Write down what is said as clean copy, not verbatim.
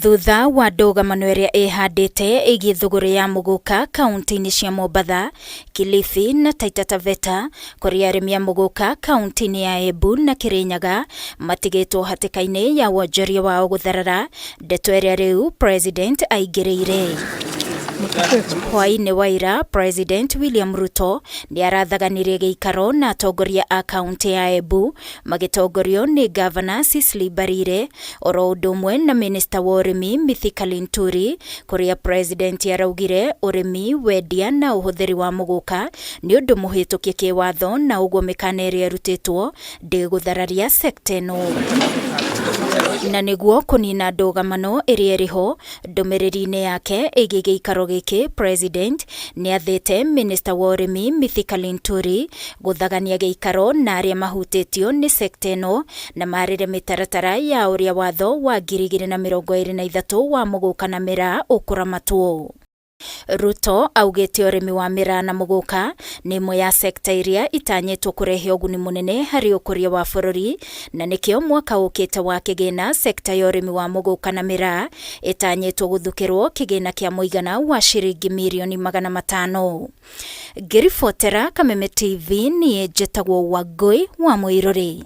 Thutha wa ndũgamano ĩrĩa ĩhandĩte ĩgiĩ thũgũrĩ ya mũgũka kaunti-inĩ cia Mombatha, Kilifi na Taita Taveta, kũrĩa arĩmi a mũgũka kaunti-inĩ ya Embu na Kirinyaga matigĩtwo hatĩka-inĩ ya wonjoria wao gũtharara, ndeto ĩrĩa rĩu President aingĩrĩire. Hwaĩ-inĩ wa ira, President William Ruto nĩ arathaganirie gĩikaro na atongoria a kaunti ya Embu magĩtongorio nĩ Gavana Cicely Mbarire oro ũndũ ũmwe na minista wa ũrĩmi Mithika Linturi, kũrĩa President araugire ũrĩmi, wendia na ũhũthĩri wa mũgũka nĩ ũndũ mũhĩtũkie kĩwatho na ũguo mĩkana ĩrĩa ĩrutĩtwo ndĩgũthararia sekta ĩno. Na nĩguo kũnina ndũgamano ĩrĩa ĩrĩho, ndũmĩrĩri-inĩ yake ĩgiĩ gĩikaro gĩkĩ, President nĩathĩte minista wa ũrĩmi Mithika Linturi gũthagania gĩikaro na arĩa mahutĩtio nĩ sekta ĩno na marĩre mĩtaratara ya ũrĩa watho wa 2023 wa mũgũka na mĩraa ũkũramatwo. Ruto augĩte ũrĩmi wa mĩraa na mũgũka nĩ ĩmwe ya sekta iria itanyĩtwo kũrehe ũguni mũnene harĩ ũkũria wa bũrũri na nĩkĩo mwaka ũkĩte wa kĩgĩna sekta ya ũrĩmi wa mũgũka na mĩraa ĩtanyĩtwo gũthukĩrwo kĩgĩna kĩa mũigana wa ciringi mirioni 500. Ngĩribotera Kameme TV niĩ njĩtagwo Wangũi wa Mũirũrĩ.